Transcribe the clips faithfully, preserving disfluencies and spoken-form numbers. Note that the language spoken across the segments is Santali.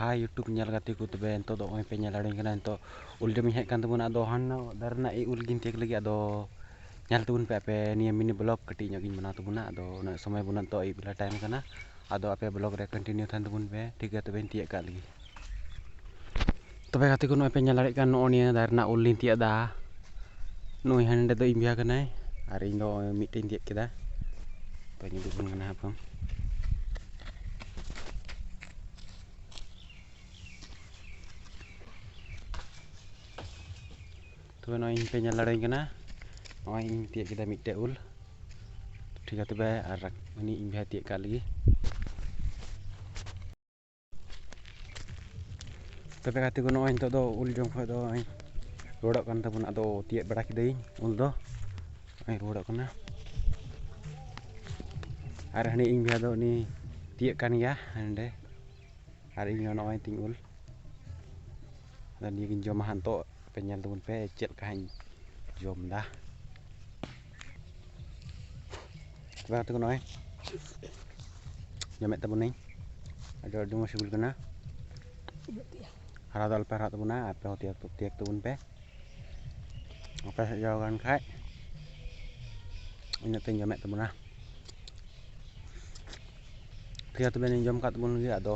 Hi YouTube ᱧᱮᱞ ᱜᱟᱛᱮ ᱠᱚ, ᱛᱚᱵᱮ ᱱᱤᱛᱚᱜ ᱫᱚ ᱱᱚᱜᱼᱚᱭ ᱯᱮ ᱧᱮᱞ ᱫᱟᱲᱮᱭᱟᱹᱧ ᱠᱟᱱᱟ, ᱱᱤᱛᱚᱜ ᱩᱞ ᱡᱚᱢᱤᱧ ᱦᱮᱡ ᱠᱟᱱ ᱛᱟᱵᱚᱱᱟ᱾ ᱟᱫᱚ ᱦᱟᱱᱟ ᱫᱟᱨᱮ ᱨᱮᱱᱟᱜ ᱤᱧ ᱩᱞ ᱜᱤᱧ ᱛᱤᱭᱳᱜ ᱞᱟᱹᱜᱤᱫ᱾ ᱟᱫᱚ ᱧᱮᱞ ᱛᱟᱵᱚᱱ ᱯᱮ ᱟᱯᱮ ᱱᱤᱭᱟᱹ mini vlog ᱠᱟᱹᱴᱤᱡ ᱧᱚᱜ ᱜᱤᱧ ᱵᱮᱱᱟᱣ ᱛᱟᱵᱚᱱᱟ᱾ ᱟᱫᱚ ᱩᱱᱟᱹᱜ ᱥᱚᱢᱚᱭ ᱵᱟᱹᱱᱩᱜ, ᱱᱤᱛᱚᱜ ᱟᱹᱭᱩᱵ ᱵᱮᱞᱟ time ᱠᱟᱱᱟ᱾ ᱟᱫᱚ ᱟᱯᱮ vlog ᱨᱮ continue ᱛᱟᱦᱮᱱ ᱛᱟᱵᱚᱱ ᱯᱮ, ᱴᱷᱤᱠ ᱜᱮᱭᱟ? ᱛᱚᱵᱮᱧ ᱛᱤᱭᱳᱜ ᱠᱟᱜ ᱞᱮᱜᱮ᱾ ᱛᱚᱵᱮ ᱜᱟᱛᱮ ᱠᱚ, ᱱᱚᱜᱼᱚᱭ ᱯᱮ ᱧᱮᱞ ᱫᱟᱲᱮᱭᱟᱜ ᱠᱟᱱ, ᱱᱚᱜᱼᱚ ᱱᱤᱭᱟᱹ ᱫᱟᱨᱮ ᱨᱮᱱᱟᱜ ᱩᱞ ᱞᱤᱧ ᱛᱤᱭᱳᱜ ᱫᱟ᱾ ᱱᱩᱭ ᱦᱟᱸᱰᱮ ᱫᱚ ᱤᱧ ᱵᱚᱭᱦᱟ ᱠᱟᱱᱟᱭ ᱟᱨ ᱤᱧ ᱫᱚ ᱢᱤᱫᱴᱮᱱ ᱤᱧ ᱛᱤᱭᱳᱜ ᱠᱮᱫᱟ᱾ ᱛᱚᱧ ᱩᱫᱩᱜ ᱟᱵᱚᱱ ᱠᱟᱱᱟ ᱦᱟᱯᱮ᱾ ᱛᱚᱵᱮ ᱱᱚᱜᱼᱚᱭ ᱤᱧ ᱯᱮ ᱧᱮᱞ ᱫᱟᱲᱮᱭᱟᱹᱧ ᱠᱟᱱᱟ, ᱱᱚᱜᱼᱚᱭ ᱤᱧ ᱛᱤᱭᱳᱜ ᱠᱮᱫᱟ ᱢᱤᱫᱴᱮᱡ ᱩᱞ᱾ ᱴᱷᱤᱠ ᱜᱮᱭᱟ ᱛᱚᱵᱮ, ᱟᱨ ᱩᱱᱤ ᱤᱧ ᱵᱚᱭᱦᱟ ᱛᱤᱭᱳᱜ ᱠᱟᱜ ᱞᱟᱹᱜᱤᱫ᱾ ᱛᱚᱵᱮ ᱜᱟᱛᱮ ᱠᱚ, ᱱᱚᱜᱼᱚᱭ ᱱᱤᱛᱚᱜ ᱫᱚ ᱩᱞ ᱡᱚᱢ ᱠᱷᱚᱡ ᱫᱚ ᱱᱚᱜᱼᱚᱭ ᱨᱩᱣᱟᱹᱲᱚᱜ ᱠᱟᱱ ᱛᱟᱵᱚᱱᱟ᱾ ᱟᱫᱚ ᱛᱤᱭᱳᱜ ᱵᱟᱲᱟ ᱠᱤᱫᱟᱹᱧ ᱩᱞ ᱫᱚ, ᱱᱚᱜᱼᱚᱭ ᱨᱩᱣᱟᱹᱲᱚᱜ ᱠᱟᱱᱟ᱾ ᱟᱨ ᱦᱟᱹᱱᱤ ᱤᱧ ᱵᱚᱭᱦᱟ ᱫᱚ ᱩᱱᱤ ᱛᱤᱭᱳᱜ ᱠᱟᱱ ᱜᱮᱭᱟ ᱦᱟᱸᱰᱮ, ᱟᱨ ᱤᱧ ᱦᱚᱸ ᱱᱚᱜᱼᱚᱭ ᱛᱤᱧ ᱩᱞ᱾ ᱟᱫᱚ ᱱᱤᱭᱟᱹ ᱜᱤᱧ ᱡᱚᱢᱟ ᱦᱟᱸᱜ ᱱᱤᱛᱚᱜ᱾ ᱯᱮ ᱧᱮᱞ ᱛᱟᱵᱚᱱ ᱯᱮ ᱪᱮᱫ ᱞᱮᱠᱟ ᱦᱟᱸᱜ ᱤᱧ ᱡᱚᱢ ᱮᱫᱟ᱾ ᱛᱚᱵᱮ ᱜᱟᱛᱮ ᱠᱚ, ᱱᱚᱜᱼᱚᱭ ᱡᱚᱢᱮᱫ ᱛᱟᱵᱚᱱᱟᱹᱧ, ᱟᱹᱰᱤ, ᱟᱹᱰᱤ ᱢᱚᱡᱽ ᱥᱤᱵᱤᱞ ᱠᱟᱱᱟ᱾ ᱦᱟᱨᱟ ᱫᱚ ᱟᱞᱚᱯᱮ ᱦᱟᱨᱟᱜ ᱛᱟᱵᱚᱱᱟ, ᱟᱯᱮ ᱦᱚᱸ ᱛᱤᱭᱟᱹᱜ, ᱛᱤᱭᱟᱹᱜ ᱛᱟᱵᱚᱱ ᱯᱮ᱾ ᱟᱯᱮ ᱥᱮᱫ ᱡᱚ ᱟᱠᱟᱱ ᱠᱷᱟᱡ ᱤᱱᱟᱹᱜ ᱛᱮᱧ ᱡᱚᱢᱮᱫ ᱛᱟᱵᱚᱱᱟ᱾ ᱴᱷᱤᱠ ᱜᱮᱭᱟ, ᱛᱚᱵᱮ ᱞᱤᱧ ᱡᱚᱢ ᱠᱟᱜ ᱛᱟᱵᱚᱱ ᱜᱮ, ᱟᱫᱚ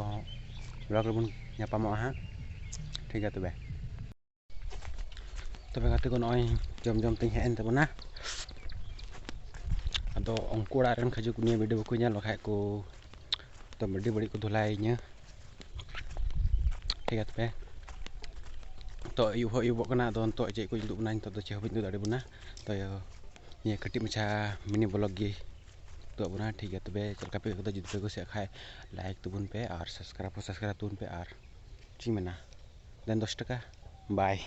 vlog ᱨᱮᱵᱚᱱ ᱧᱟᱯᱟᱢᱚᱜᱼᱟ ᱦᱟᱸᱜ᱾ ᱴᱷᱤᱠ ᱜᱮᱭᱟ ᱛᱚᱵᱮ᱾ ᱛᱚᱵᱮ ᱜᱟᱛᱮ ᱠᱚ, ᱱᱚᱜᱼᱚᱭ ᱡᱚᱢ ᱡᱚᱢ ᱛᱤᱧ ᱦᱮᱡ ᱮᱱ ᱛᱟᱵᱚᱱᱟ᱾ ᱟᱫᱚ ᱩᱱᱠᱩ ᱚᱲᱟᱜ ᱨᱮᱱ ᱠᱷᱟᱹᱡᱩ ᱠᱚ ᱱᱤᱭᱟᱹ video ᱵᱟᱠᱚ ᱧᱮᱞ ᱞᱮᱠᱷᱟᱡ ᱠᱚ, ᱛᱚ ᱟᱹᱰᱤ ᱵᱟᱹᱲᱤᱡ ᱠᱚ ᱫᱷᱩᱞᱟᱭᱤᱧᱟᱹ᱾ ᱴᱷᱤᱠ ᱜᱮᱭᱟ ᱛᱚᱵᱮ, ᱛᱚ ᱟᱹᱭᱩᱵ ᱦᱚᱸ ᱟᱹᱭᱩᱵᱚᱜ ᱠᱟᱱᱟ᱾ ᱟᱫᱚ ᱱᱤᱛᱚᱜ ᱪᱮᱫ ᱠᱚᱧ ᱩᱫᱩᱜ ᱵᱚᱱᱟ, ᱱᱤᱛᱚᱜ ᱫᱚ ᱪᱮᱫ ᱦᱚᱸ ᱵᱟᱹᱧ ᱩᱫᱩᱜ ᱫᱟᱲᱮ ᱵᱚᱱᱟ᱾ ᱛᱚ ᱱᱤᱭᱟᱹ ᱠᱟᱹᱴᱤᱡ ᱢᱟᱪᱷᱟ mini vlog ᱜᱮ ᱩᱫᱩᱜ ᱵᱚᱱᱟ᱾ ᱴᱷᱤᱠ ᱜᱮᱭᱟ ᱛᱚᱵᱮ, ᱪᱮᱫ ᱞᱮᱠᱟ ᱯᱮ ᱟᱹᱭᱠᱟᱹᱣ ᱠᱮᱫᱟ? ᱡᱩᱫᱤ ᱯᱮ ᱠᱩᱥᱤᱭᱟᱜ ᱠᱷᱟᱡ like ᱛᱟᱵᱚᱱ ᱯᱮ ᱟᱨ subscribe ᱦᱚᱸ subscribe ᱛᱟᱵᱚᱱ ᱯᱮ᱾ ᱟᱨ ᱪᱮᱫ ᱤᱧ ᱢᱮᱱᱟ, ᱫᱮᱱ ᱫᱚᱥ ᱴᱟᱠᱟ, bye᱾